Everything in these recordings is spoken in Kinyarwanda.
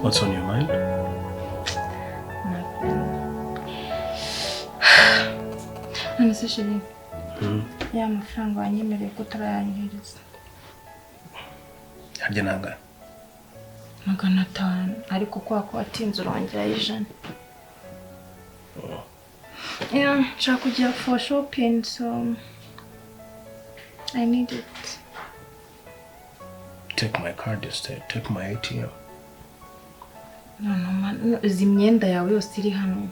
What's on your mind? Nothing. None se chérie, ya mafaranga wanyemereye ko utarayanyohereza. Harya nangahe? 500, ariko kwa ko watinze urongerayo 100. Yeah, nshaka kujya for shopping, so I need it. Take my card instead. Take my ATM. No, no, man. Izi myenda yawe yose iri hano.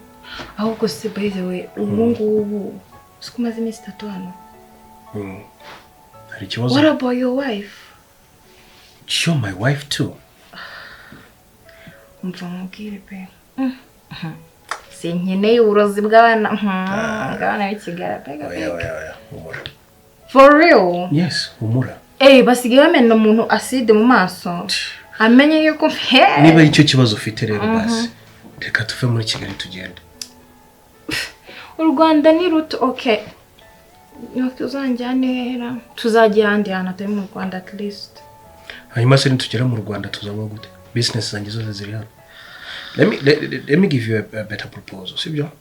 Ahubwo se by the way, ubu ngubu siko umaze iminsi 3 hano. Hari ikibazo? What about your wife? You're my wife too. Umva nkubwire pe. Sinkeneye uburozi bw'abana bw'abana b'Ikigali. Bega Oya, bega. oya, oya. Humura. For real? Yes, humura. Basigaye bamena umuntu acide mu maso. Amenye yuko Niba icyo kibazo ufite rero basi, reka tuve muri Kigali tugende. U Rwanda ni ruto, okay. Uzanjyane hera. Tuzajya ahandi hantu atari mu Rwanda at least. Hanyuma se nitugera mu Rwanda tuzanywa gute? Business zanjye zose ziri hano. Let me give you a better proposal, sibyo?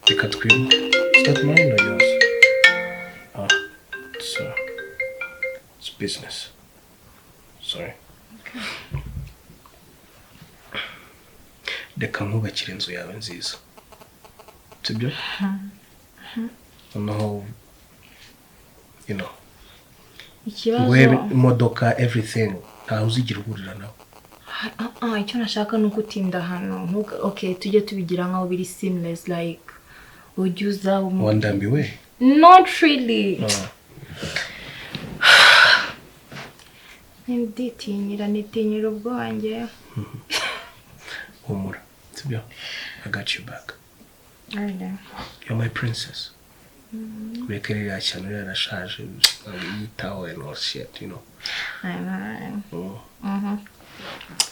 Reka twibuke. Is that mine or yours? Ah, it's business. Sorry. Okay. Reka nkubakire inzu yawe nziza. Sibyo? Noneho, you know, Ikibazo nguhe imodoka, everything. Ntawe uzigira uhurira nawe. Icyo nashaka ni ugutinda hano. Okay, tujye tubigira nkaho biri seamless, like ujya uza Wandambiwe? Not really. Nditinyira, nitinyira ubwanjye. Humura, sibyo? I got you back. Really? You're my princess. Ureke ririya shyano rirashaje, yitaho and all shit, you know. I know.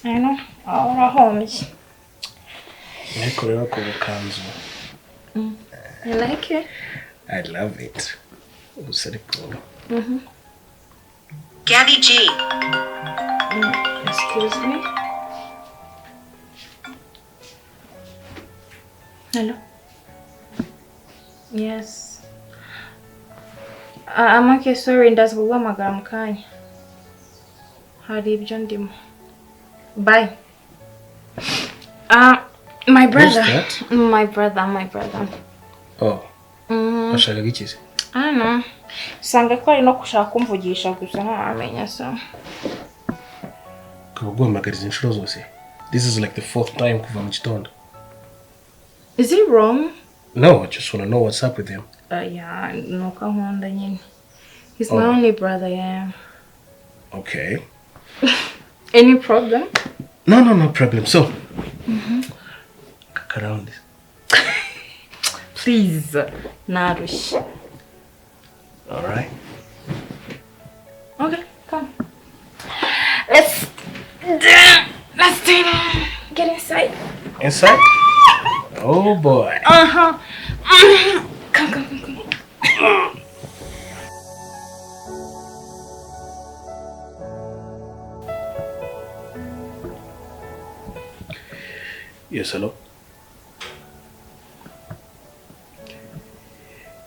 I know. Urahombye. Ariko rero ako gakanzu. You like it? I love it. Gusa ariko. Gabby G. Excuse me. Hello. Yes. I'm okay, sorry, ndaza kuguhamagara mu kanya. Hari ibyo ndimo. Bye. My brother. Who's that? My brother. Oh. Ashaka iki se? I don't know. Usanga ko ari no gushaka kumvugisha gusa ntamenya so. Kuguhamagariza inshuro zose. This is like the 4th time kuva mu gitondo. Is it wrong? No, I just want to know what's up with him. Yeah, nuko ankunda nyine. He's my only brother, yeah. Okay. Any problem? No problem. So, around. Please, narushye. All right. Okay, come. Let's do it. Get inside. Inside? Oh boy. Come. Yes, hello.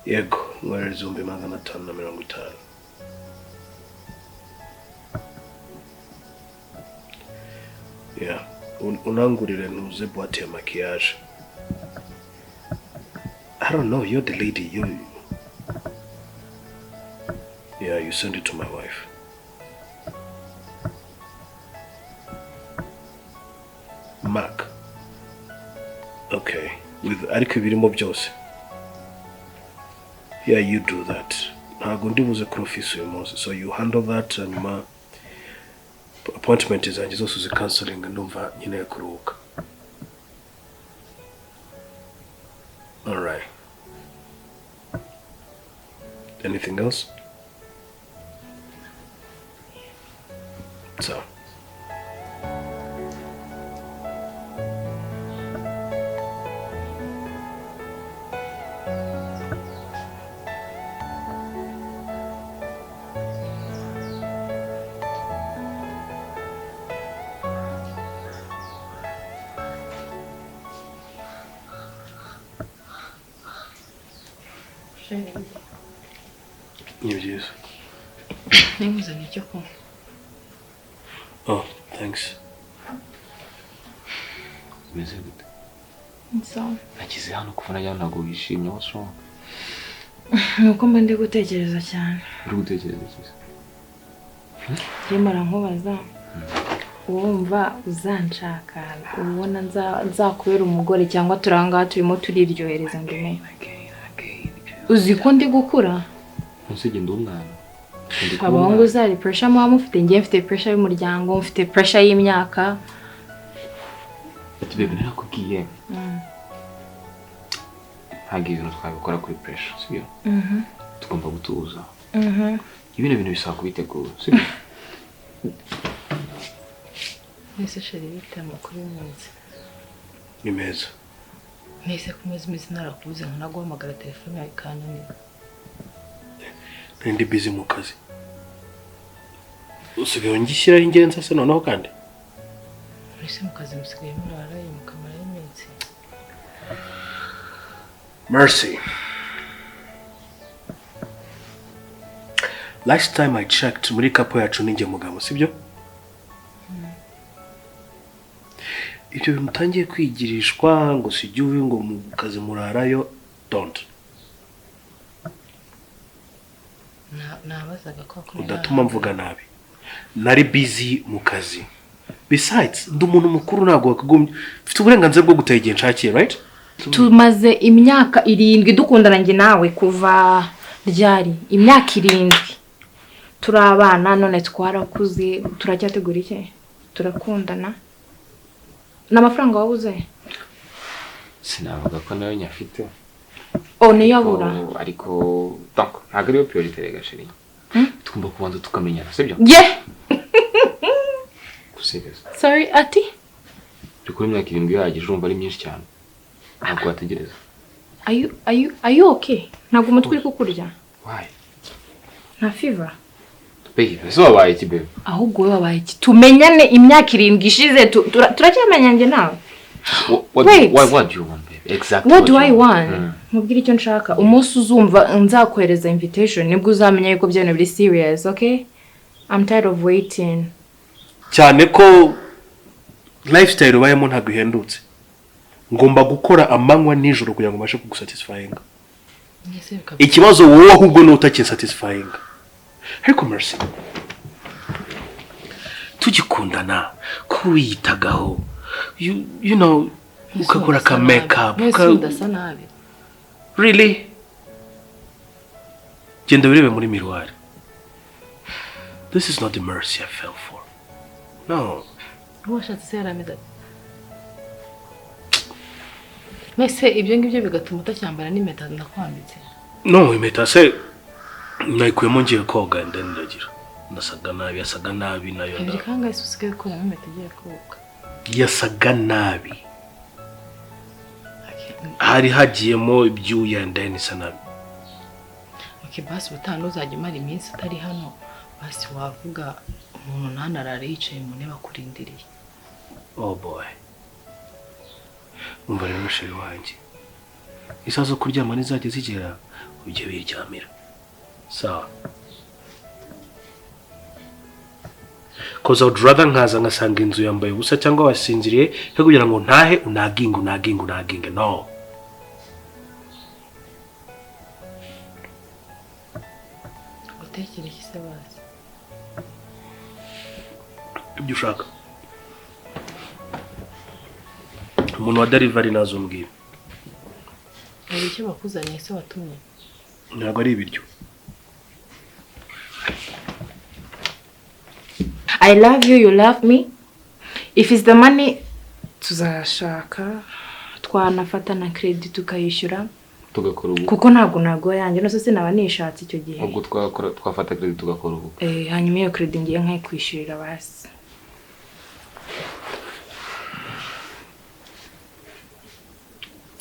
Yego, mwohereza 550,000. Yeah, unangurire ntuze boîte ya maquillage. I don't know, you're the lady, you. Yeah, you send it to my wife. Mark. Okay, with ariko ibirimo byose. Yeah, you do that. Ntabwo ndibuze kuri office uyu munsi, so you handle that and my appointment zanjye zose uzi canceling, ndumva nkeneye kuruhuka. All right. Anything else? So. Sheri. Ni byiza. Nkuzaniye icyo kunywa. Oh, thanks. Umeze gute? Sawa. Nakize hano kuva najya ntabwo wishimye, what's wrong? Nuko mba ndi gutekereza cyane. Uri gutekereza iki se? Njye nkubaza, wumva uzanshaka, ubona nzakubera umugore cyangwa turangaha turimo turiryohereza ngo umenye. Uzi ko ndi gukura? Ntusige ndi umwana. Abahungu zari pressure muba mufite, njye mfite pressure y'umuryango, mfite pressure y'imyaka. Ati baby narakubwiye. Ntabwo ibintu twabikora kuri pressure, sibyo? Tugomba gutuza. Ibintu bintu bisaba kubitegura, sibyo? Nese sheri bite amakuru y'umunsi? Ni meza. Nese kumeza iminsi narakubuze nkanaguhamagara telefone yawe ikananira. Ndi busy mu kazi. Usigaye ngishyiraho ingenzi se noneho kandi? Nese mu kazi musigaye muraraye mukamara iminsi. Mercy. Last time I checked, muri kapo yacu ninjye mugabo, sibyo? Ibyo bintu utangiye kwigirishwa ngo sijyuwe ngo mu kazi murarayo, don't. Nabazaga ko udatuma mvuga nabi. Nari busy mu kazi. Besides, ndi umuntu mukuru ntabwo wakagombye, mfite uburenganzira bwo gutaha igihe nshakiye, right? Tumaze imyaka 7 dukundana njye nawe kuva ryari? Imyaka 7. Turi abana none twarakuze, turacyategura iki? Turakundana. N'amafaranga wabuze? Sinavuga ko nayo nyafite. Oh, niyo abura. Ariko donc ntabwo ariyo priorité rega chérie. Tugomba kubanza tukamenyana, sibyo? Yeah. Gusereza. Sorry, ati? Dukora imyaka 7 ihagije urumva ari myinshi cyane. Ntabwo wategereza. Are you okay? Ntabwo umutwe uri kukurya. Why? Nta fever. Baby, so wabaye iki baby? Ahubwo wowe wabaye iki? Tumenyane imyaka 7 ishize turacyamenya njye nawe. What do you want baby? Exactly. What do I want? Mubwire icyo nshaka. Umunsi uzumva nzakohereza invitation nibwo uzamenya yuko byo biri serious, okay? I'm tired of waiting. Cyane ko lifestyle ubayemo ntabwo ihendutse. Ngomba gukora amanywa nijoro kugira ngo mbashe kugusatisfyinga. Ikibazo wowe ahubwo ni utakinsatisfyinga. Ariko Mercy, tugikundana ko wiyitagaho, you know, ukakora ka makeup, udasa nabi. Really? Genda wirebe muri miroir. This is not the Mercy I fell for. No. Washatse se yarameze ati. Mese ibyo ngibyo bigatuma utacyambara n'impeta ndakwambitse. No, impeta se nayikuyemo ngiye koga and then ndagira. Nasaga nabi, yasaga nabi nayo. Kabiri kangahe se usigaye ukuramo impeta ugiye koga? Yasaga nabi. Hari hagiyemo ibyuya and then isa nabi. Okay, basi ubutaha ntuzajya umara iminsi utari hano, basi wavuga umuntu ntanarare yicaye mu ntebe akurindiriye. Oh boy. Umva rero sheri wanjye, isaha zo kuryama nizajya zigera ujye wiryamira. Sawa. Cause I would rather nkaza ngasanga inzu yambaye ubusa cyangwa wasinziriye kugira ngo ntahe unaginge unaginge unaginge. No. Utekereza iki se bazi? Ibyo ushaka. Umuntu wa delivery nazombwira. Hari icyo bakuzaniye se watumye? Ntabwo ari ibiryo. I love you, you love me. If it's the money, tuzashaka twanafata na credit tukayishyura tugakora ubu. Kuko ntabwo nago yanjye no se naba nishatse icyo gihe. Ubwo twakora twafata credit tugakora ubu. Hanyuma iyo credit ngiye nkayikwishyurira basi.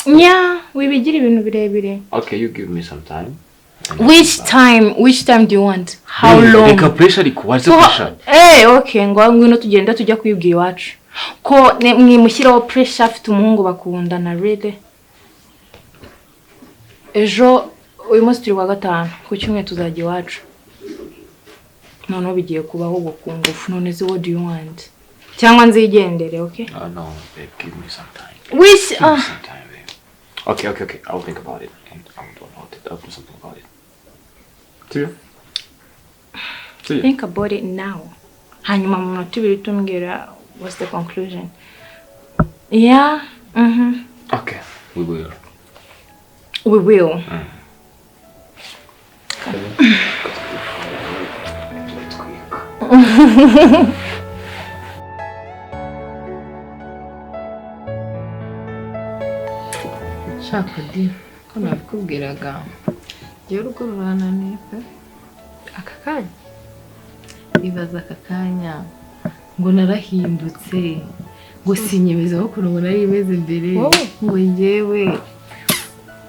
Nya, wibigira ibintu birebire. Okay, you give me some time. Which time? Which time do you want? How long? Reka pressure ariko, what's the pressure? Okay, ngo ngwino tugenda tujya kwibwira iwacu. Ko mwimushyiraho pressure afite umuhungu bakundana really. Ejo Uyu munsi turi wa gatanu, ku cyumweru tuzajya iwacu. Noneho bigiye kubaho ubwo ku ngufu. None se what do you want? Cyangwa nzigendere, okay? No, babe, give me some time. Wish Give me some time, babe. Okay. I'll think about it and I'll do something about it. See you. See you. Think about it now. Hanyuma mu minota ibiri tumbwira what's the conclusion. Yeah. Okay, we will. We will. Shaka di ko nabikubwiraga njyewe urugo rurananiye pe. Aka kanya ibaza aka kanya ngo narahindutse, ngo sinyemezaho ukuntu ngo nari imeze mbere, ngo njyewe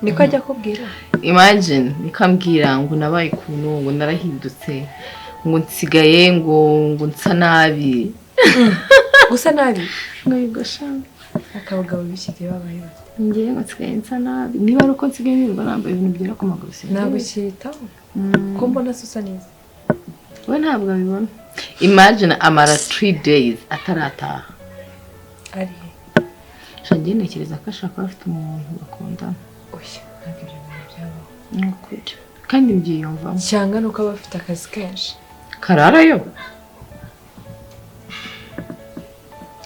niko ajya kubwira. Imagine nikambwira ngo nabaye ukuntu, ngo narahindutse, ngo nsigaye ngo nsa nabi. Usa nabi? Ngo yego sha. Akabagabo bishyigiye babaye bate? Njyewe ngo nsigaye nsa nabi, niba ari uko nsigaye nirirwa nambaye ibintu byera ku maguru sinzi. Ntabwo ukiyitaho? Ko mbona se usa neza? We ntabwo abibona. Imagine amara 3 days atarataha. Ari he? Sha njye ntekereza ko ashaka kuba afite umuntu bakundana. Oya, ntabwo ibyo bintu byabaho. Ni ukuri. Kandi mbyiyumvamo. Cyangwa nuko aba afite akazi kenshi. Kararayo?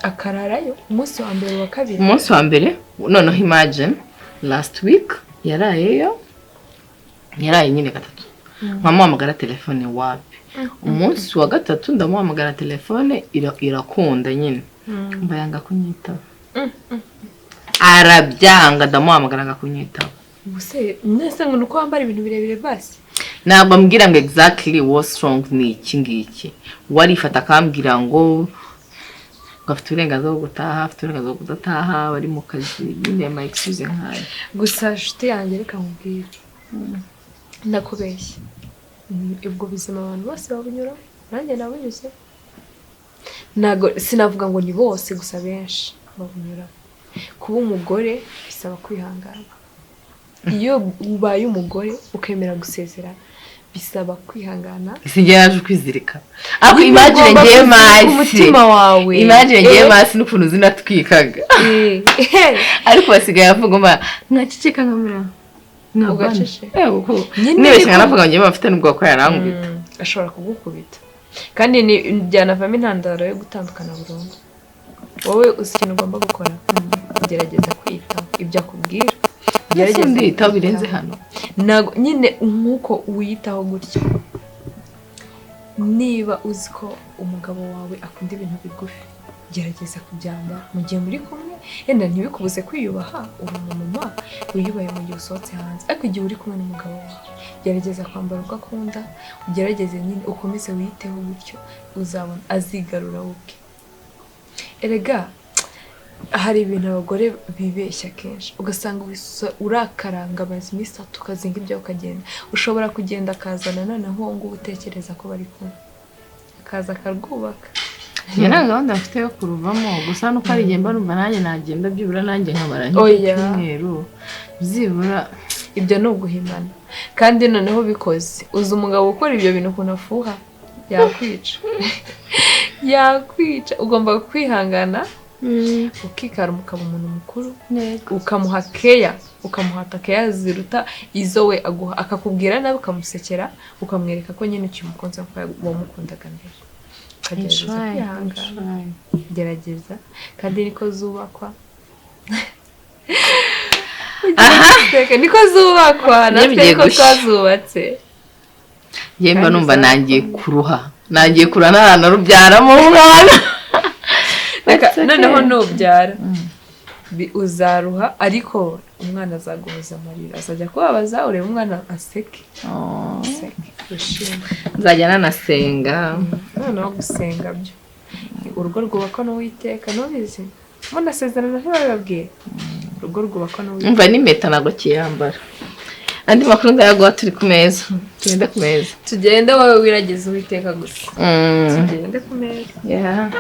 Akararayo umunsi wa mbere wa kabiri. Umunsi wa mbere, noneho imagine last week yarayeyo. Yaraye nyine gatatu. Nkamuhamagara telefone wapi. Umunsi wa gatatu ndamuhamagara telefone irakunda nyine. Mba yanga kunyitaba. Arabyanga ndamuhamagara nga kunyitaba. Ubuse nese ngo nuko wambara ibintu birebire basi. Ntabwo ambwira ngo exactly what's wrong ni iki ngiki. Warifata akambwira ngo afite uburenganzira bwo gutaha, afite uburenganzira bwo kudataha, bari mu kazi, nyine ama excuse nkayo. Gusa nshuti yanjye reka nkubwire. Ndakubeshya. Ubwo buzima abantu bose babunyura, nanjye nabunyuze. Ntago sinavuga ngo ni bose, gusa benshi babunyura. Kuba umugore bisaba kwihangana. Iyo ubaye umugore ukemera gusezerana bisaba kwihangana. Sinjye yaje kwizirika. Ariko imagine ngiye masi umutima wawe. Imagine ngiye masi n'ukuntu zinatwikaga. Ariko basigaye avuga ngo nkaceceka nkamera. Ugacece. Nibeshye nkanavuga ngo ngiye bafite n'ubwo ko yarangwita. Ashobora kugukubita. Kandi ni byanavamo intandaro yo gutandukana burundu. Wowe uzi ikintu ugomba gukora. Gerageza kwitaho ibyo akubwira. Gerageza nditaho birenze hano. Ntago nyine nkuko wiyitaho gutya. Niba uzi ko umugabo wawe akunda ibintu bigufi, gerageza kubyambara mu gihe muri kumwe, yenda ntibikubuze kwiyubaha, uri umumama wiyubahe mu gihe usohotse hanze, ariko igihe uri kumwe n'umugabo wawe gerageza kwambara uko akunda, ugerageze nyine ukomeze wiyiteho gutyo, uzabona azigarura ubwe. Erega hari ibintu abagore bibeshya kenshi, ugasanga urakaranga amazi iminsi itatu ukazinga ibyo ukagenda. Ushobora kugenda akazana noneho uwo nguwo utekereza ko bari kumwe, akaza akarwubaka. Njye nta gahunda mfite yo kuruvamo, gusa nuko ari igihe mba numva nanjye nagenda byibura nanjye nkamara nk'icyumweru byibura. Ibyo ni uguhimana. Kandi noneho bikoze uzi umugabo ukora ibyo bintu ukuntu afuha, yakwica. Yakwica. Ugomba kwihangana ukikara ukaba umuntu mukuru, ukamuha keya, ukamuhata keya ziruta izo we aguha, akakubwira nabi ukamusekera, ukamwereka ko nyine ukimukunze nkuko wamukundaga mbere. Ukagerageza kwihangana, gerageza kandi niko zubakwa. Aha niko zubakwa, natwe niko twazubatse. Yemba numva nangiye kuruha, nangiye kurana narubyaramo umwana. Noneho nubyara uzaruha, ariko umwana azaguhoza amarira, azajya kubabaza urebe umwana aseke. Nzajya nanasenga. Noneho gusenga byo urugo rwubakwa n'Uwiteka, nubizi munasezerana ntibabibabwiye. Urugo rwubakwa n'Uwiteka. Umva n'impeta ntabwo kiyambara. Andi makuru ndayaguha turi ku meza. Tugende ku meza. Tugende wowe wirageze Uwiteka gusa. Tugende ku meza. Yeah.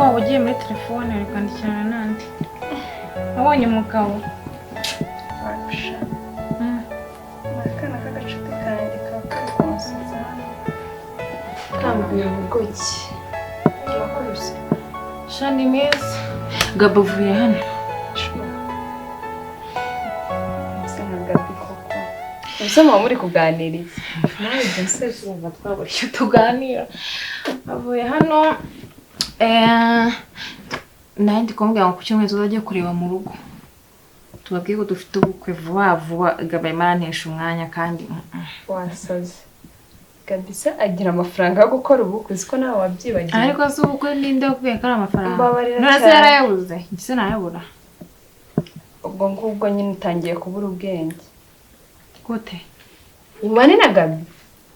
Waba ugiye muri telefone uri kwandikirana n'andi. Wabonye umugabo? Wabisha. Ni akana k'agacuti kanjye kaba kari kunsetsa hano. Kambwira ubugoki. Amakuru se? Sha ni meza. Gabo avuye hano. Sure. Ese nka Gabi koko. Ubuse muba muri kuganira iki? Nawe ibyo se urumva twabura icyo tuganira. Avuye hano, nawe ndi kumubwira ngo ku cyumweru tuzajya kureba mu rugo. Tubabwiye ko dufite ubukwe vuba vuba. Gabo arimo arantesha umwanya kandi Wasaze. Gabi se agira amafaranga yo gukora ubukwe, uzi ko nawe wabyibagiwe. Ariko se ubukwe ninde wakubwiye ko ari amafaranga? Mbabarira None se cyane. yarayabuze? Njye se nayabura? Ubwo ngubwo nyine utangiye kubura ubwenge. Gute? Ubane na Gabi?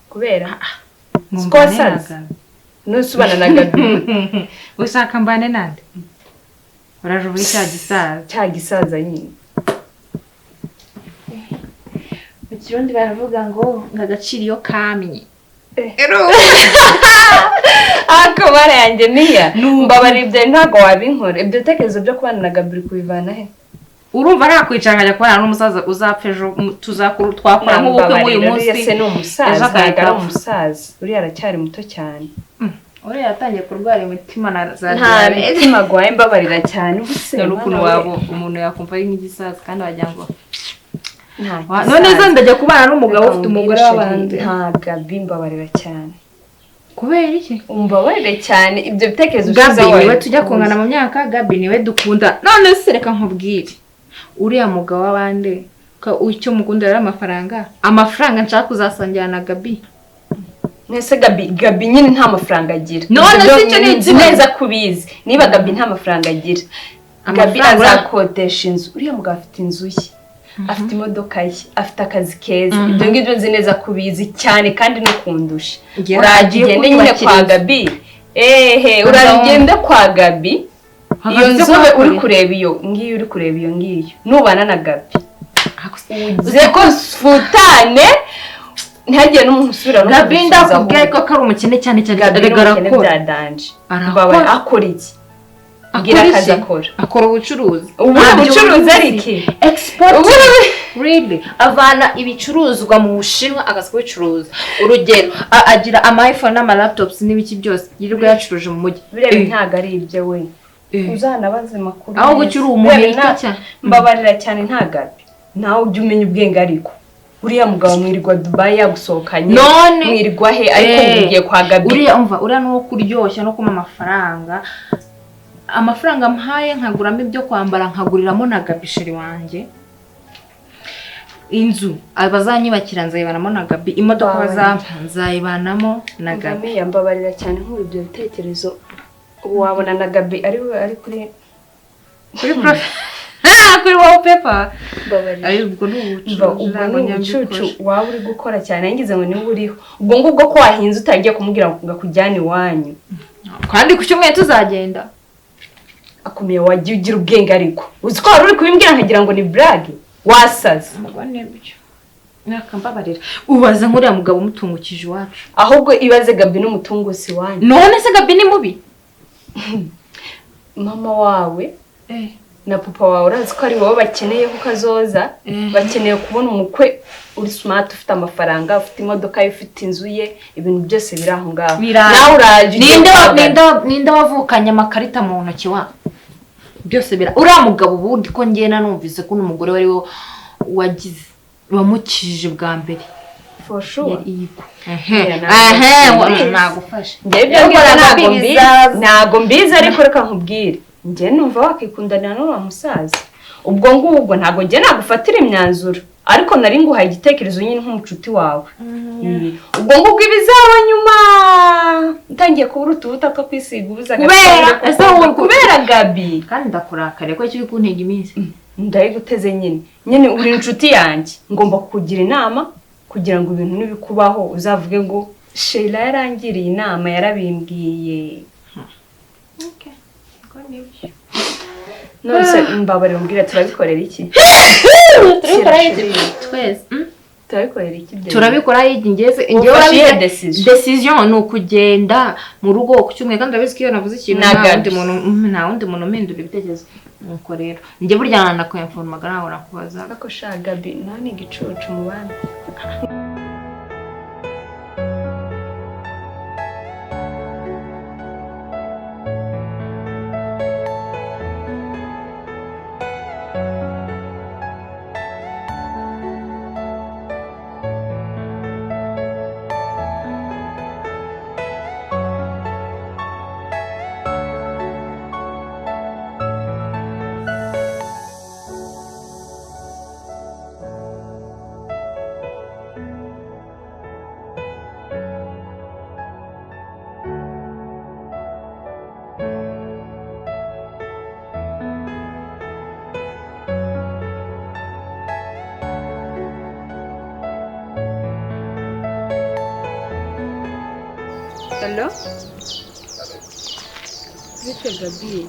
Kubera? Ngo Siko mbane na wasaze? Gabi. Nusubana na Gabi. Ushaka mbane nande? Uraje uvuge cya gisaza. Cya gisaza nyine. Mu Kirundi baravuga ngo agaciro iyo kamye. Akabara yanjye niya. Mbabarira, ibyo ntabwo wabinkora. Ibyo bitekerezo byo kubana na Gabi uri kubivana he? Urumva nakwicara nkajya kubana n'umusaza uzapfa ejo, tuzakora twakora nk'ubukwe nk'uyu Mbabarira, munsi. uriya se ni umusaza, Ejo ntabwo ari agahita apfa. umusaza. Uriya aracyari muto cyane. Uriya yatangiye kurwara imitima na za Nta diyabete. mitima agwaye, mbabarira cyane. Ubu se Dore ukuntu mwana we. waba umuntu yakumva ari nk'igisaza kandi wagira ngo Nta None gisaza. se ndajya kubana n'umugabo Reka ufite umugore nkubwire, w'abandi? chérie, nta Gabi, mbabarira cyane. Kubera iki? Umbabarire cyane, ibyo bitekerezo Gabi ushizeho niwe wawe tujya kungana mu myaka, Gabi niwe dukunda. None se reka nkubwire, uriya mugabo w'abandi ko icyo mukunda ari amafaranga, amafaranga nshaka kuzasangira na Gabi. Nese Gabi, Gabi nyine nta mafaranga agira. None Ibyo se icyo ni nzi ikibazo? neza kubizi. Niba Gabi nta mafaranga agira, Gabi Amafaranga azakodesha inzu. Uriya mugabo afite inzu ye, afite imodoka ye, afite akazi keza. Ibyo ngibyo nzi neza kubizi cyane kandi no kundusha. Ngiye Uraje agiye ugende nyine kunyubakira kwa inzu. Gabi. Ehe, uraje ugende kwa Gabi. Iyo Hagaze nzu ko uri hakora. kureba, iyo ngiyo uri kureba, iyo ngiyo nubana na Gabi, Uzi uze ko futane, ntihagire n'umuntu usubira no Gabi kugusubiza. ndakubwiye ko ari umukene cyane cyane. Gabi ni Erega umukene arakora. bya danger. Arakora. Mbabara, akora iki? Mbwira Akora akazi iki? akora. Akora ubucuruzi. Ubu Ntabyo bucuruzi ari uzi. iki? Export. Ubu- Really, avana ibicuruzwa mu Bushinwa akaza kubicuruza. Urugero, agira ama iPhone n'ama laptops n'ibiki byose yirirwa yacuruje mu mujyi. Biriya bintu ntabwo ari ibyo we. Uzanabaze amakuru Aho neza. gucyura umuntu Biriya yita cyane. Mbabarira cyane, nta Gabi. Nawe ujya umenya ubwenge, ariko uriya mugabo mwirirwa Dubai yagusohokanye, None mwirirwa he, ariko Eh, ugiye kwa Gabi. Uriya, umva, uriya ni uwo kuryoshya no kumpa amafaranga. Amafaranga mpaye nkaguramo ibyo kwambara, nkaguriramo na Gabi chéri wanjye. Inzu abazanyubakira nzayibanamo na Gabi, imodoka Mbabarira. bazampa nzayibanamo na Gabi. Gabi, mbabarira cyane, nk'ubu ibyo bitekerezo wabona na Gabi ari we ari kuri Kuri kuri wallpaper. Mbabarira. Ari ubwo ni Mba, ubucucu. ubwo Ntabwo ni nyabikora. ubucucu waba uri gukora cyane. Ngize ngo niba uriho ubwo ngubwo ko wahinze utangiye kumubwira ngo akujyane iwanyu. Kandi ku cyumweru tuzagenda. Akomeye, wagiye ugira ubwenge, ariko uzi ko wari uri kubimbwira nkagira ngo ni blague, wasaze. Ubwo nibyo, mbabarira, ubaza nk'uriya mugabo umutungukije iwacu. Ahubwo ibaze Gabi n'umutunguzi iwanyu. None se Gabi ni mubi? Mama wawe na papa wawe urazi ko ari wowe bakeneye ko kazoza. Bakeneye kubona umukwe uri smart, ufite amafaranga, ufite imodoka ye, ufite inzu ye, ibintu byose biri aho ngaho. Biraje. Nawe uraje ugiye Ninde kwa Gabi. ninde wavukanye amakarita mu ntoki wa byose bira uriya mugabo? Ubundi ko ngenda numvise ko n'umugore wari wo wagize wamukijije bwa mbere. For sure. Yari iyigo. Yeah, ntabwo Ehe, mbizi. nagufashe. Njyewe ibyo ngibyo ntabwo mbizi, ntabwo mbizi, ariko reka nkubwire, njye numva wakikundanira n'uriya musaza. Ubwo ngubwo ntabwo njye nagufatira imyanzuro, ariko nari nguhaye igitekerezo nyine nk'umucuti wawe. Ubwo ngubwo ibizaba nyuma utangiye kubura utubuta two kwisiga ubuze. Kubera- ese wowe Kubera Gabi. Kandi ndakurakariye ko icyo uri kuntega iminsi. Ndayiguteze nyine, nyine uri inshuti yanjye, ngomba kukugira inama kugira ngo ibintu nibikubaho uzavuge ngo Sheila yarangiriye inama, yarabimbwiye. None se mbabarira umbwire, turabikorera iki? Turabikora iki twese? Turabikorera iki byo? Turabikora ngeze Ufashe decision ni ukugenda mu rugo ku cyumweru, kandi urabizi ko iyo navuze ikintu nta wundi muntu umpindura ibitekerezo. Nuko rero njye burya nakwinformaga ntabwo nakubaza. Ako sha Gabi nawe ni igicucu mu bana. Hello? Bite Gabi?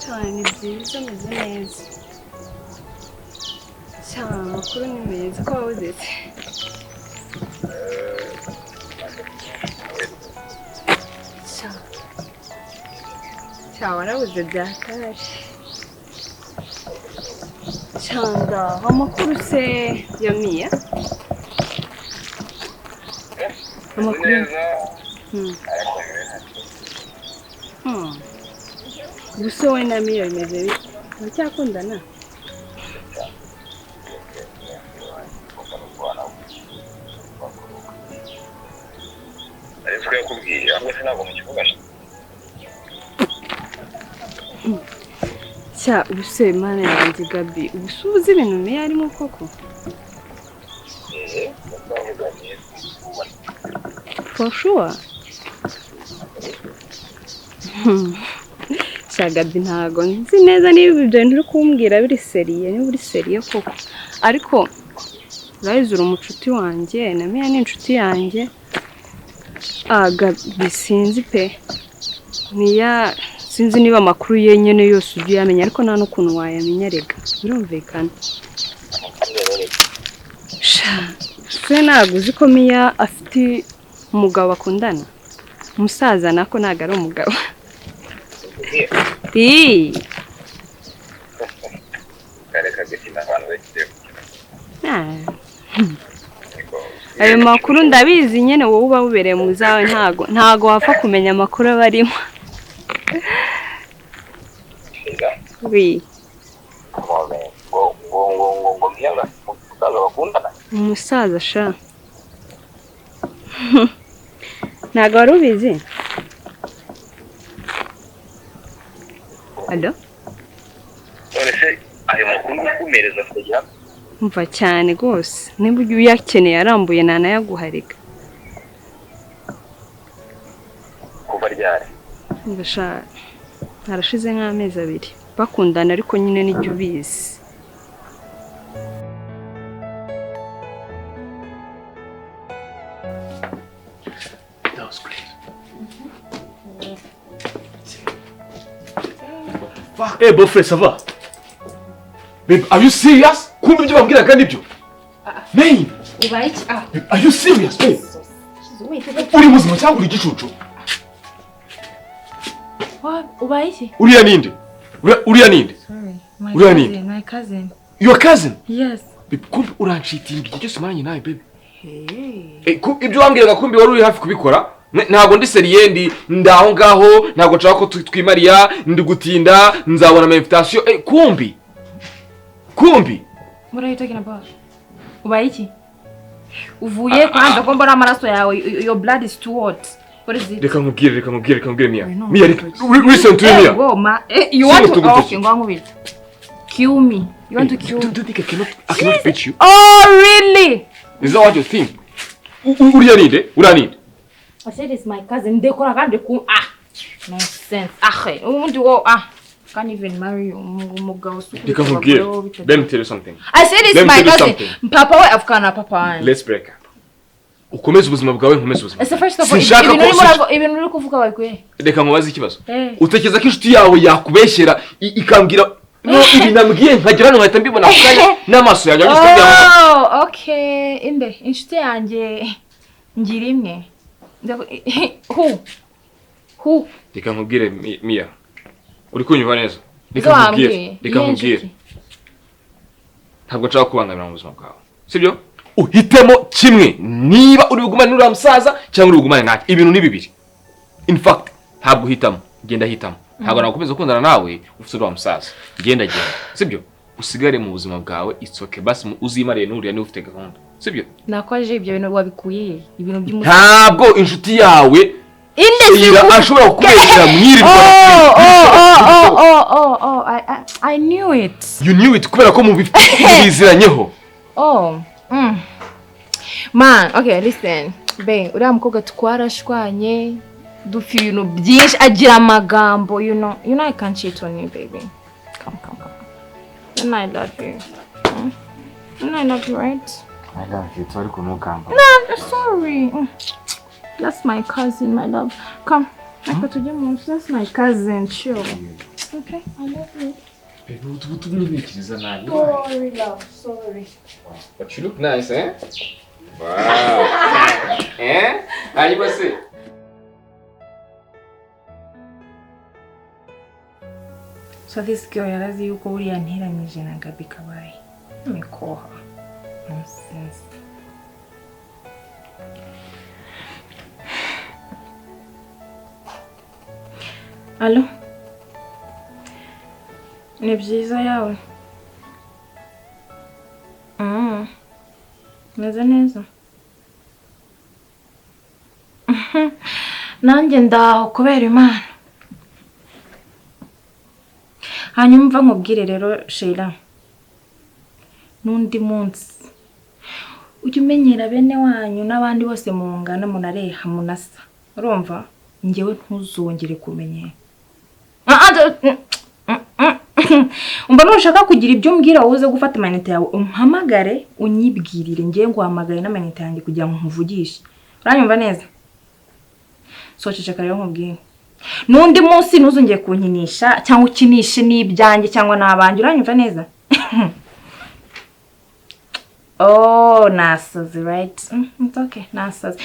Cyane ni byiza, meze neza. Cyane amakuru ni meza, ko wabuze se? Cyane warabuze byataje. Cyane amakuru se ya Mia? Amakuru. Gusa wowe na Mia bimeze bite? Muracyakundana? Cya ubuse Mana yanjye Gabi, ubuse ubuze ibintu Mia arimo koko? For sure. Gabi ntago nzi neza niba ibyo bintu uri kumbwira biri seriye, niba uri seriye koko. Ariko urabizi uri umucuti wanjye, na Mia ni inshuti yanjye. Gabi sinzi pe. Mia sinzi niba amakuru ye nyene yose ujye uyamenya, ariko nta n'ukuntu wayamenya rega. Birumvikana. Se ntabwo uzi ko Mia afite umugabo bakundana? Umusaza nako ntago ari umugabo. Ayo makuru ndabizi nyene, wowe uba ubereye mu zawe, ntago wapfa kumenya amakuru aba arimo. Umusaza sha. Ntago wari ubizi? Allo? Umva cyane rwose, niba ujya uyakeneye arambuye nanayaguharika. Kuva ryari? Umva sha, harashize nk'amezi abiri bakundana, ariko nyine nijya ubizi. That was great. Hey, beau-frère, ça va? Babe, are you serious? Kumbe ibyo bambwiraga nibyo? Man! Are you serious, babe? Uri muzima cyangwa uri igicucu? Ubaye iki? Uriya ninde? Uriya ninde? Sorry. Uriya ninde? My cousin. Your cousin? Yes. Babe, kumbe uranshitinga igihe cyose umaranye nawe, babe. Hey. Ibyo wambwiraga kumbe wari uri hafi kubikora? Ntabwo ndi seriye, ndi ndaho ngaho, ntabwo nshaka ko twimariya, ndi gutinda, nzabona ama invitation. Kumbi. Kumbi. What are you talking about? Ubaye iki? Uvuye kwanza ko mbona amaraso yawe, your blood is too hot. What is it? Reka nkubwire Mia. Mia, listen to me, Mia. Go, ma. You want to okay, ngo nkubite. Kill me. You want to kill me? Do you think I cannot beat you? Oh, really? Is that what you think? Uriya ninde? Uriya ninde? I said it's my cousin. Ndekora kandi ku nonsense. Ubundi wo can't even marry umugabo. Reka nkubwire. Let me tell you something. I said it's my cousin. Papa we afukana papa wanjye. Let's break up. Ukomeze ubuzima bwawe, nkomeze ubuzima. Ese first of all, ibintu uri kuvuga wabikuye. Reka nkubaze ikibazo. Utekereza ko inshuti yawe yakubeshyera ikambwira No, ibi nambwiye nkagera hano nkahita mbibona ako kanya n'amaso yanjye ageze kugira ngo. Oh, okay. Inde, inshuti yanjye ngira imwe. Who? Who? Reka nkubwire Mia. Uri kunyumva neza? Reka nkubwire. Reka nkubwire. Ntabwo nshaka kubangamira mu buzima bwawe. Sibyo? Uhitemo kimwe. Niba uri bugumane n'uriya musaza cyangwa uri bugumane nanjye. Ibintu ni bibiri. In fact, ntabwo uhitamo. Genda hitamo. Ntabwo nakomeza gukundana nawe ufite uriya musaza. Genda genda. Sibyo? Usigare mu buzima bwawe, it's okay. Basi uzimariye n'uriya niba ufite gahunda. Sibyo? Nakwaje ibyo bintu wabikuye ibintu by'umusaza. Ntabwo inshuti yawe Ira ashobora kukubeshyira mwirirwa. Oh, I knew it. You knew it kubera ko mubiziranyeho. Oh. Man, okay, listen. Babe, uriya mukobwa twarashwanye dupfa ibintu byinshi agira amagambo, you know I can't cheat on you, baby. Come. You know I love you. You know I love you, right? I love you, sorry kunugamba. No, I'm sorry. That's my cousin, my love. Come. I got to do. That's my cousin, chill. Okay, I love you. Sorry, love, sorry. But you look nice, eh? Wow. Eh? How you must say? So this girl yarazi yuko uriya nteranyije na Gabi kabaye. Mikoha. Nonsense. Allo? Ni byiza yawe? Meze neza. Nanjye ndaho kubera Imana. Hanyuma mva nkubwire rero Sheila. N'undi munsi ujye umenyera bene wanyu n'abandi bose mungana munareha munasa. Urumva? Njyewe ntuzongere kumenyera. Umva nushaka kugira ibyo umbwira wowe uze gufata amanite yawe umpamagare unyibwirire ngiye nguhamagare n'amanite yanjye kugira ngo nkuvugishe. Uranyumva neza? So ceceka rero nkubwire. N'undi munsi ntuzongere kunkinisha cyangwa ukinishe n'ibyanjye cyangwa n'abanjye. Uranyumva neza? Oh, nasaze, right? It's okay, nasaze.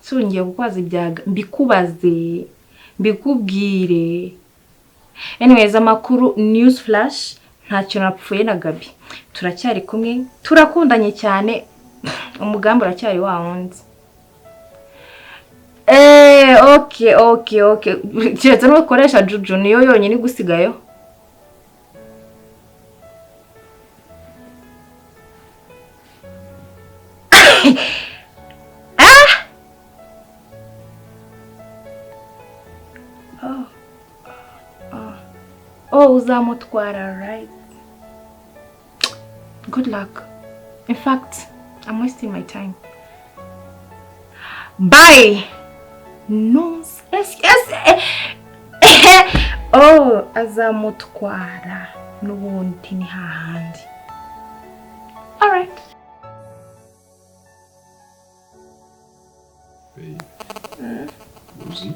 So ngiye kukwaza ibyaga mbikubaze mbikubwire. Anyways, amakuru news flash, ntacyo napfuye na Gabi. Turacyari kumwe, turakundanye cyane, umugambi uracyari wa wundi. Okay. Keretse nukoresha Juju niyo yonyine igusigayo. Oh, uzamutwara, right? Good luck. In fact, I'm wasting my time. Bye. No, yes. Oh, azamutwara. N'ubundi ni hahandi. All right. Babe. Lucy.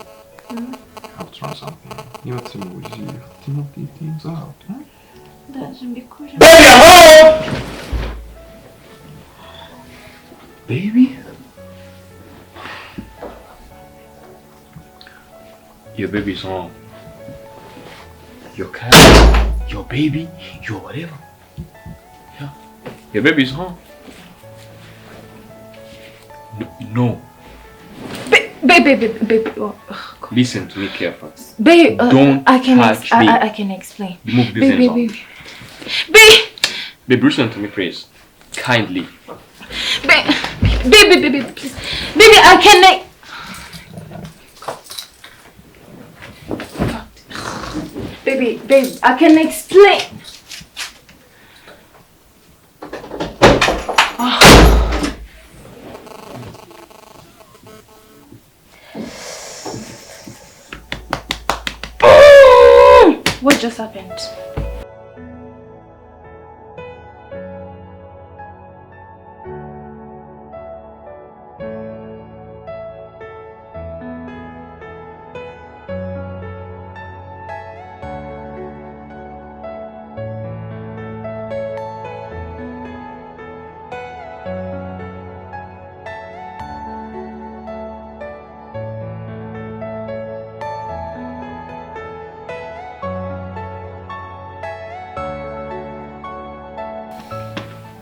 I'll try something. Niba turi mu buriri, turimo things out. Ndaje mbikore. Baby, I'm home! Baby? Your baby's home. Your cat, your baby, your whatever. Yeah. Your baby's home. No. Babe, oh, God. Listen to me carefully. Babe, don't I can touch me. I can explain. Move this Babe, hands babe, babe. Babe, listen to me, please. Kindly. Babe, please. Baby, I can. Babe, I can explain. Oh. What just happened?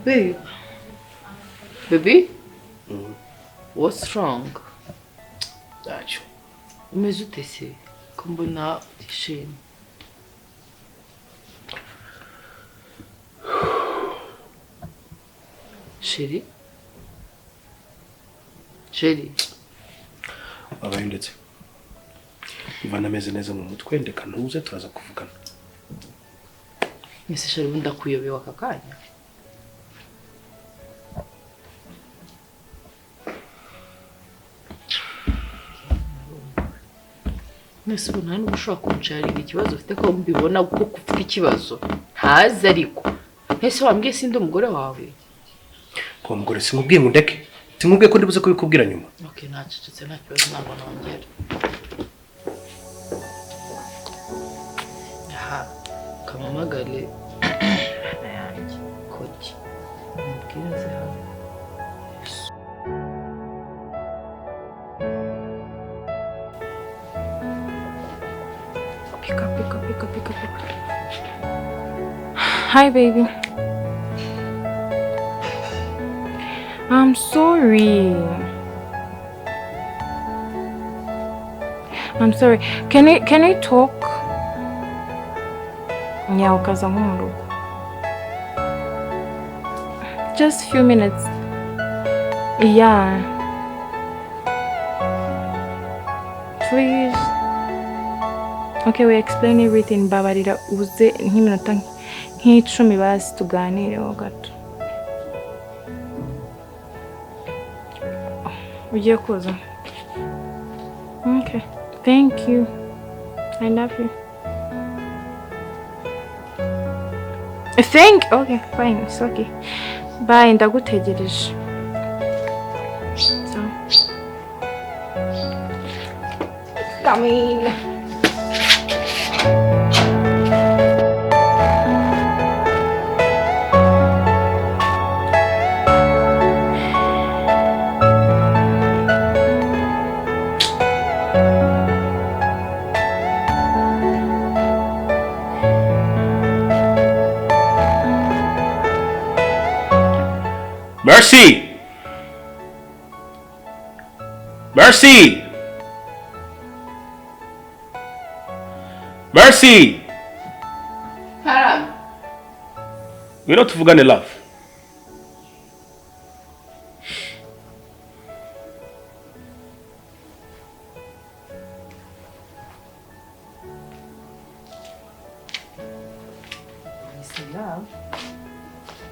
Babe. Baby? What's wrong? Ntacyo. Umeze ute se? Ko mbona utishimye. Chérie? Chérie? Wabaye ndetse. Mva nameze neza mu mutwe, ndeka ntuze turaza kuvugana. Ese chérie ubu ndakuyobewe aka kanya? Mwese ubu nta n'ubwo ushobora kunsharira ikibazo ufite ko mbibona ko ufite ikibazo. Ntazi ariko. Ese wambwiye sindi umugore wawe? Ko mugore sinkubwiye ngo ndeke. Sinkubwiye ko ndibuze kubikubwira nyuma. Okay, nacecetse nta kibazo ntabwo nongera. Aha, kamamagare yanjye koti. Mubwire aze hano. Pick up, pick up, pick up, pick up, pick up. Hi, baby. I'm sorry. I'm sorry. Can we talk? Yeah, ukaza nko mu rugo. Just few minutes. Yeah. Please. Okay, we explain everything. Babarira uze nk'iminota nk'icumi basi tuganireho gato. Ugiye kuza? Okay. Thank you. I love you. Thank. Okay, fine. It's okay. Bye. Ndagutegereje. So. Coming. Mercy! Mercy! Mercy! Haram. Ngwino tuvugane love.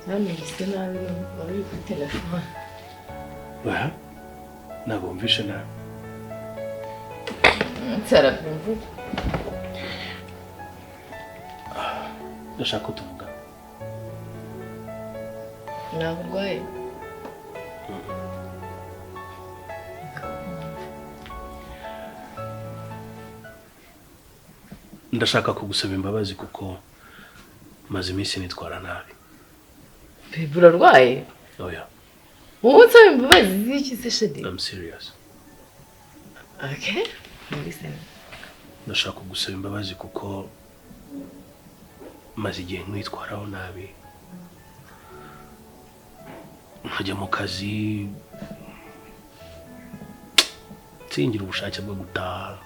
None nabi wari kuri telefone. Oya, ntabwo wumvishe nabi. Nsarabyumva. Ndashaka ko tuvugana. Ntabwo urwaye? Ndashaka kugusaba imbabazi kuko maze iminsi nitwara nabi. Babe, urarwaye? Oya. Wowe unsaba imbabazi z'iki se Shadi? I'm serious. Okay, listen. Ndashaka kugusaba imbabazi kuko maze igihe nkwitwaraho nabi. Nkajya mu kazi nsingira ubushake bwo gutaha,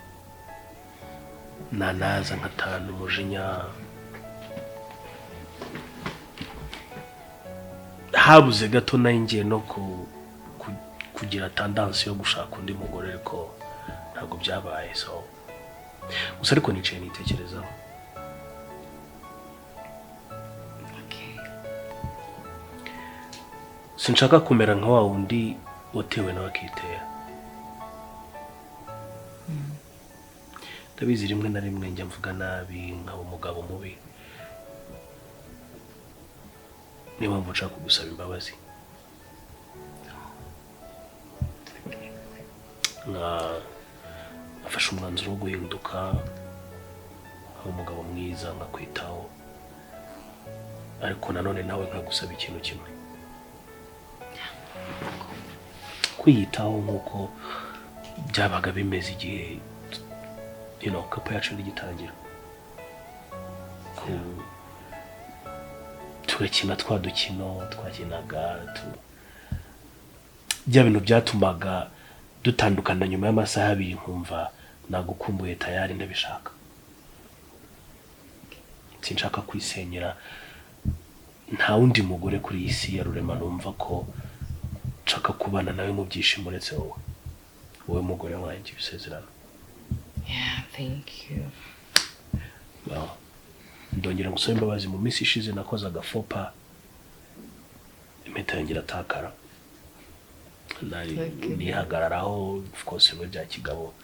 nanaza nkatahana umujinya. Habuze gato ngiye no kugira tendancy yo gushaka undi mugore ariko ntabwo byabaye. So gusa ariko nicaye nitekerezaho. Sinshaka kumera nka wa wundi watewe nawe akitera. Ndabizi rimwe na rimwe njya mvuga nabi nkaba umugabo mubi. Niyo mpamvu nshaka kugusaba imbabazi. Nafashe umwanzuro wo guhinduka nkaba umugabo mwiza nkakwitaho, ariko nanone nawe nkagusaba ikintu kimwe: kwiyitaho nk'uko byabaga bimeze igihe couple yacu igitangira. Tugakina twa dukino twakinaga, bya bintu byatumaga dutandukana nyuma y'amasaha 2 nkumva nagukumbuye tayari ndabishaka. Sinshaka kwisenyera, nta wundi mugore kuri iyi si ya Rurema numva ko nshaka kubana nawe mu byishimo uretse wowe. Wowe mugore wanjye ibisezerano. Yeah, thank you. Well, ndongera gusaba imbabazi, mu minsi ishize nakoze agafopa impeta yanjye iratakara. Nihagararaho of course we bya kigabo,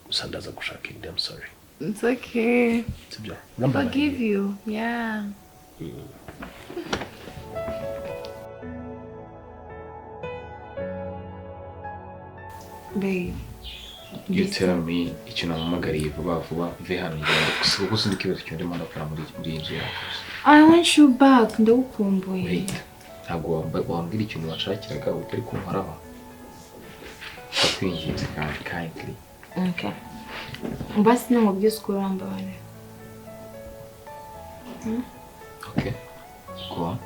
gusa ndaza gushaka indi. I'm sorry. It's okay. Sibyo? Forgive you. Yeah. Babe, you tell me icyo namuhamagariye vuba vuba mve hano ngende gusa kuko sinzi ikibazo cyo ndimo ndakora muri iyi nzu yawe. I want you back, ndagukumbuye. Wait, ntabwo wambwira ikintu washakiraga utari kunkoraho. Ndakwinginze kandi kindly. Okay. Basi namubwiye uko urambabarira. Okay. Go on.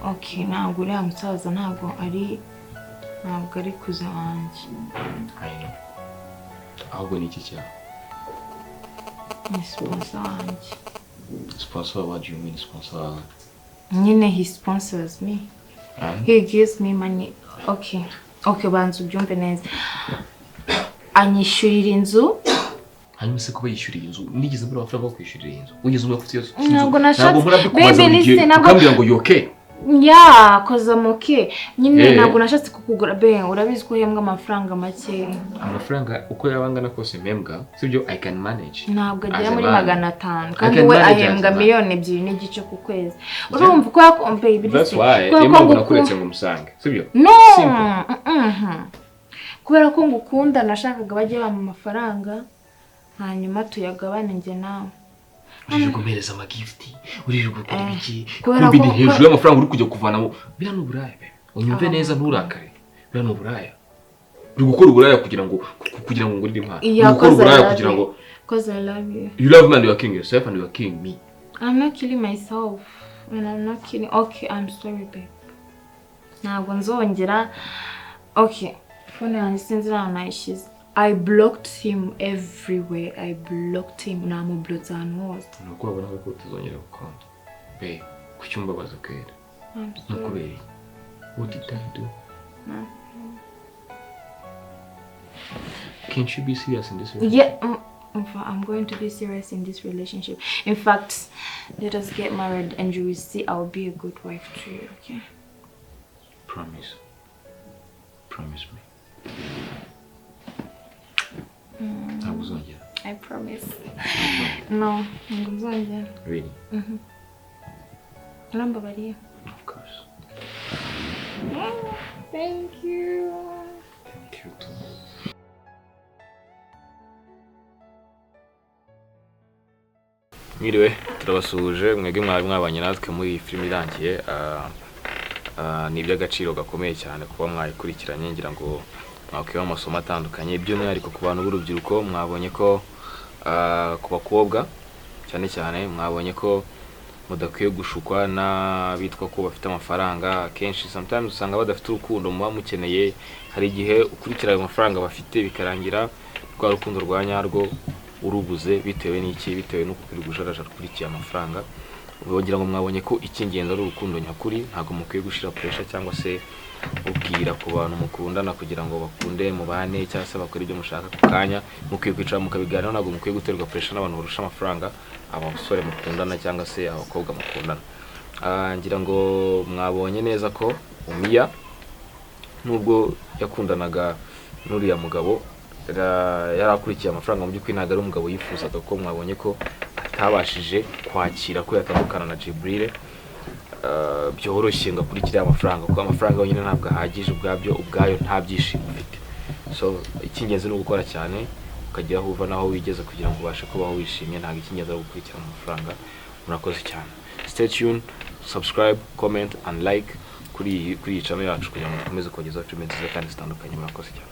Okay, ntabwo uriya musaza ntabwo ari kuza wanjye. I know. Ahubwo ni iki cyaha? Ni sponsor wanjye. Sponsor? What do you mean sponsor? Nyine he sponsors me. He gives me money. Okay. Okay, banza ubyumve neza. Anyishyurira inzu. Hanyuma se kuba yishyuriye inzu, nigeze mbura amafaranga yo kwishyurira inzu? Wigeze umbwira ko ufite inzu? Ntabwo nashatse. Baby, listen, ukambwira ngo you okay. Yeah, cause I'm okay. Nyine ntabwo nashatse kukugura be, urabizi ko uhembwa amafaranga make. Amafaranga uko yaba angana kose mpembwa, sibyo, I can manage. Ntabwo agera muri 500 kandi we ahembwa 2.5 miliyoni ku kwezi. Urumva uko yakombe baby. That's why niyo mpamvu nakuretse ngo umusange, sibyo? No. Kubera ko ngukunda nashakaga bajye bampa amafaranga hanyuma tuyagabane njye nawe. Uririrwa umpereza amagifuti, uririrwa ukora ibiki, kumbi ni hejuru y'amafaranga uri kujya kuvanamo. Biriya ni uburaya bebe, unyumve neza nturakare. Biriya ni uburaya. Uri gukora uburaya kugira ngo ngurire impano. Uri gukora uburaya kugira ngo Because I love you. You love me and you are killing yourself and you are killing me. I'm not killing myself and I'm not killing. Okay, I'm sorry babe. Ntabwo nzongera. Okay, phone yanjye sinzi ahantu nayishyize. I blocked him everywhere. I blocked him. Namublotse ahantu hose. Nuko wabona ko utazongera gukunda. Babe, kuki umbabaza kwera? Nukubera iki? What did I do? Nothing. Can't you be serious in this relationship? Yeah, I'm going to be serious in this relationship. In fact, let us get married and you will see I'll be a good wife to you, okay? Promise. Promise me. I promise. No, nzongera. Really? Urambabariye? Of course. Thank you. Thank you too. Mwiriwe, turabasuhuje mwebwe mwari mwabanye natwe muri iyi filime irangiye. Ni iby'agaciro gakomeye cyane kuba mwayikurikiranye, ngira ngo mwakwiba amasomo atandukanye by'umwihariko ku bantu b'urubyiruko. Mwabonye ko ku bakobwa cyane cyane mwabonye ko mudakwiye gushukwa n'abitwa ko bafite amafaranga. Akenshi sometimes usanga badafite urukundo muba mukeneye. Hari igihe ukurikira ayo mafaranga bafite bikarangira rwa rukundo rwa nyarwo urubuze, bitewe n'iki? Bitewe n'uko uri gujarajara ukurikiye amafaranga. Ubongira ngo mwabonye ko icy'ingenzi ari urukundo nyakuri. Ntabwo mukwiye gushira pressure cyangwa se ubwira ku bantu mukundana kugira ngo bakunde mubane cyangwa se bakore ibyo mushaka ku kanya. Mukwiye kwicara mukabiganiraho, ntabwo mukwiye guterwa pressure n'abantu barusha amafaranga abasore mukundana cyangwa se abakobwa mukundana. Ngira ngo mwabonye neza ko Umiya nubwo yakundanaga n'uriya mugabo yarakurikiye amafaranga, mu by'ukuri ntabwo ari umugabo yifuzaga, ko mwabonye ko atabashije kwakira ko yatandukana na Jibril byoroshye ngo akurikire amafaranga, kuko amafaranga yonyine ntabwo ahagije ubwabyo, ubwayo nta byishimo ufite. So icy'ingenzi ni ugukora cyane ukagera aho uva naho wigeze kugira ngo ubashe kubaho wishimye. Ntabwo icy'ingenzi ari ugukurikira amafaranga. Murakoze cyane. Stay tuned, subscribe, comment and like kuri iyi channel yacu kugira ngo dukomeze kubagezaho filime nziza kandi zitandukanye. Murakoze cyane.